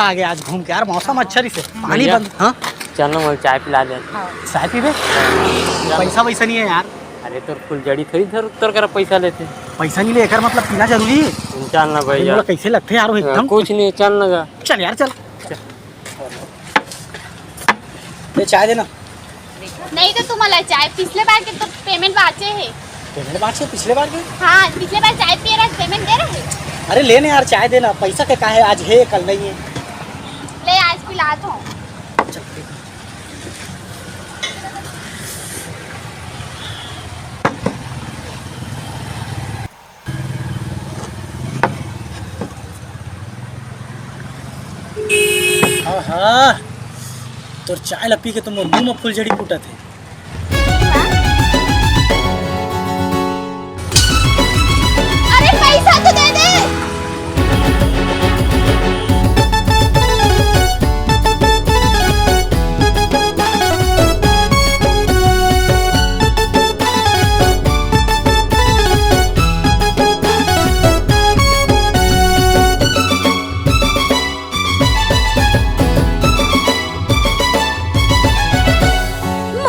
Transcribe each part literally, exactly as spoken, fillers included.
आगे आज घूम के यार, मौसम अच्छा रहिसे, पानी भैया, बंद। हाँ, चल ना, मोला चाय पिला दे। चाय पीबे? चल। पैसा वैसा नहीं है यार। अरे, तोर फुलझड़ी थोड़ी धर, तोर करा पैसा लेथे। पैसा नहीं ले, एकर मतलब पीना जरूरी है। चल ना भैया। मोला कैसे लगथे यार वो एकदम। कुछ नहीं, चल ना गा। चल यार, चल। ले, चाय देना। नहीं तो तुम्हाला चाय, पिछले बार के तो पेमेंट बाचे है। पेमेंट बाचे पिछले बार के? हाँ, पिछले बार चाय पिए रहे, पेमेंट दे रहे। अरे लेने यार, चाय देना, पैसा के का है, आज है कल नहीं है। ले, आज पिला दो। चल, ठीक है। आहा, तोर चाय ला पी के तो मोर मुंह में फुलझड़ी फूटत है। अरे पैसा तो दे दे।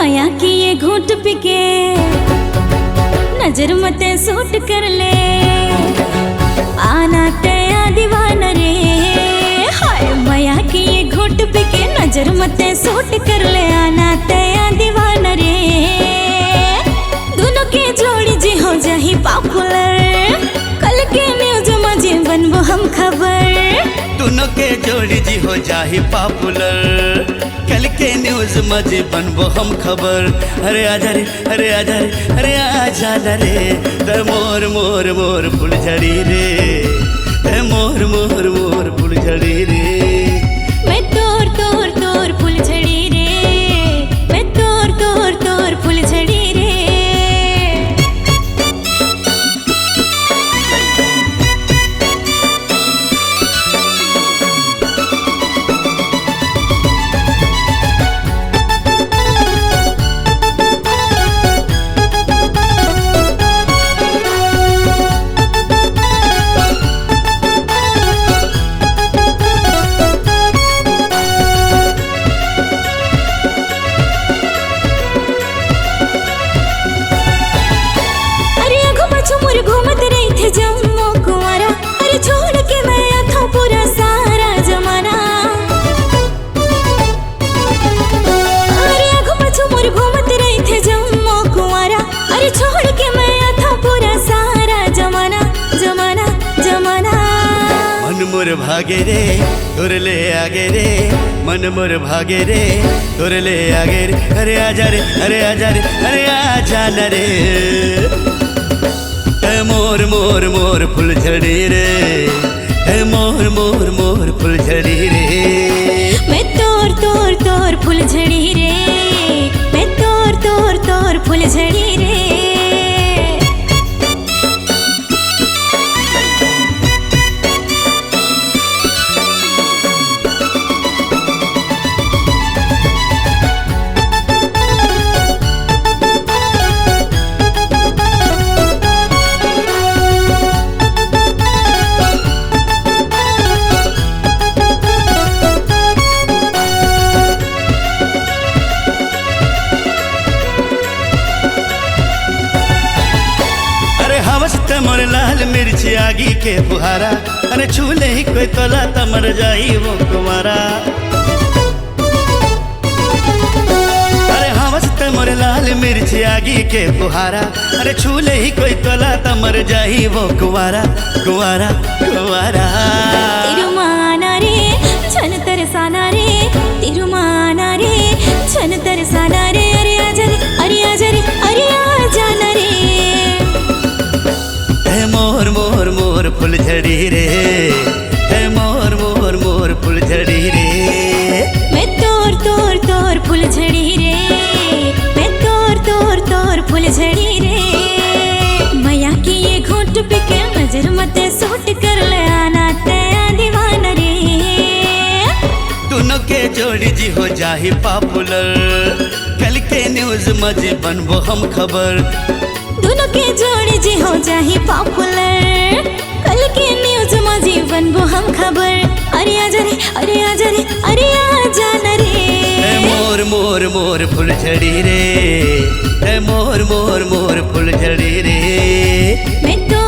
मया के ये घूंट पी के नजर मते सूट कर ले, आना तया दीवाना रे। हाय, मया के ये घूंट पी के नजर मते सूट कर ले, आना तया दीवाना रे। दोनों के जोड़ी जी हो जाही पॉपुलर, कल के न्यूज में जी बनबो हम खबर। दोनों के जोड़ी जी हो जाही पॉपुलर, कल के न्यूज में जे बनबो हम खबर। अरे आजा रे, अरे आजा रे, अरे आजा ना रे। ते मोर, मोर, मोर फुलझड़ी रे, ते मोर, मोर, मोर फुलझड़ी रे। मैं तोर, तोर, तोर फुलझड़ी रे, मैं तोर, तोर, तोर फुलझड़ी रे। अरे आगू पाछू मोर घूमत रहिथे जम्मो कुंवारा, अरे छोड़ के मैं आथों पूरा सारा जमाना। अरे आगू पाछू मोर घूमत रहिथे जम्मो कुंवारा, अरे छोड़ के मैं आथों पूरा सारा जमाना, जमाना, जमाना। मन मोर भागे रे, तोर ले आगे रे, मन मोर भागे रे, तोर ले आगे रे। अरे आजा रे, अरे आजा रे, अरे आजा ना रे। ए मोर, मोर, मोर फुलझड़ी रे, ए मोर, मोर, मोर फुलझड़ी रे। मैं तोर, तोर, तोर फुलझड़ी रे, मैं तोर, तोर, तोर फुलझड़ी रे। अरे हवस ते मोर लाल मिर्ची आगी के फुहारा, अरे छू ले ही कोई तोला त मर जाई वो कुंवारा। अरे हवस ते मोर लाल मिर्ची आगी के फुहारा, अरे छू ले ही कोई तोला त मर जाई वो कुंवारा, कुंवारा, कुंवारा। तिरुमाना रे, झन तरसाना रे, तिरुमाना रे, झन तरसाना रे। अरे आजा रे, अरे आजा रे, अरे आजा ना रे। ए मोर, मोर, मोर फुलझड़ी रे, ए मोर, मोर, मोर फुलझड़ी रे। मैं तोर, तोर, तोर फुलझड़ी रे, मैं तोर, तोर, तोर फुलझड़ी रे। मया के ये घूंट पी के नजर मते सूट कर ले, आना तया दीवाना रे। दोनों के जोड़ी जी हो जाही पॉपुलर, कल के न्यूज में जी बनबो हम खबर। दोनों के जोड़ी जी हो जाही पॉपुलर, कल के न्यूज में जी बनबो हम खबर। अरे आजा रे, अरे आजा रे, अरे आजा न रे। ए मोर मोर मोर फुलझड़ी रे, ए मोर मोर मोर फुलझड़ी रे। मैं तो